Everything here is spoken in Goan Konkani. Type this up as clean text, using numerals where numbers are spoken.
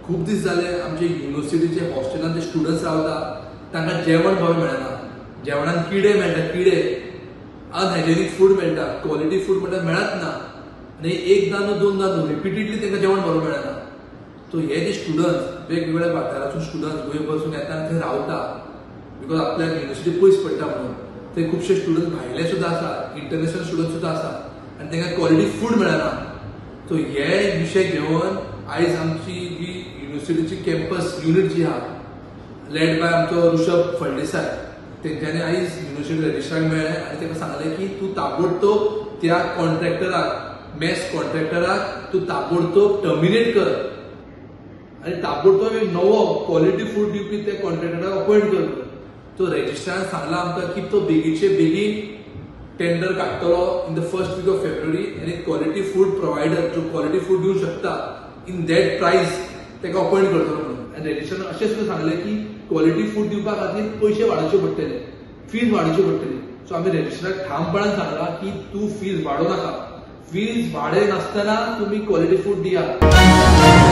खूब दीस जाले आमचे युनिवर्सिटीचे हॉस्टेलान जे स्टुडंट्स रावता तांकां जेवण बरें मेळना, जेवणान किडे मेळटा, किडे, अनहायजेनीक फूड मेळटा, क्वॉलिटी फूड म्हणल्यार मेळत ना. आनी एकदां न्हू दोनदां न्हू, रिपिटेडली तांकां जेवण बरें मेळना. सो हे जे स्टुडंट्स वेगवेगळ्या वाठारासून स्टुडंट्स गोंयभरसून येता आनी थंय रावता, because आपल्याक युनिवर्सिटी पयस पडटा म्हणून, ते खुबशे स्टुडंट भायले सुद्दां आसा, इंटरनॅशनल स्टुडंट सुद्दां आसा आनी तांकां क्वॉलिटी फूड मेळना. सो हे विशय घेवन आयज आमची जी युनिवर्सिटीची कॅम्पस युनीट जी आहा, लेड बाय आमचो ऋषभ फळदेसाय, तेंच्यांनी आयज युनिवर्सिटी रजिस्ट्राक मेळ्ळें आनी ताका सांगलें की तूं ताबडतोब त्या कॉन्ट्रॅक्टराक, मॅस कॉन्ट्रॅक्टराक तूं ताबडतोब टर्मिनेट कर आनी ताबडतोब एक नवो क्वॉलिटी फूड दिवपी त्या कॉन्ट्रॅक्टराक अपॉयंट कर. तो रजिस्ट्रारान सांगला आमकां की तो बेगीचे बेगीन टेंडर काडटलो in the first week of February आनी क्वॉलिटी फूड प्रोवायडर जो क्वॉलिटी फूड दिवंक शकता इन that प्रायस ताका अपॉयंट करतलो म्हणून. आनी रजिस्ट्रारान अशें सुद्दां सांगलें की क्वॉलिटी फूड दिवपा खातीर पयशे वाडोवचे पडटले, फीज वाडोवची पडटली. सो आमी रजिस्ट्राराक ठामपणान सांगलां की तूं फीज वाडोवं नाका, फीज वाडय नासतना तुमी क्वॉलिटी फूड दियात.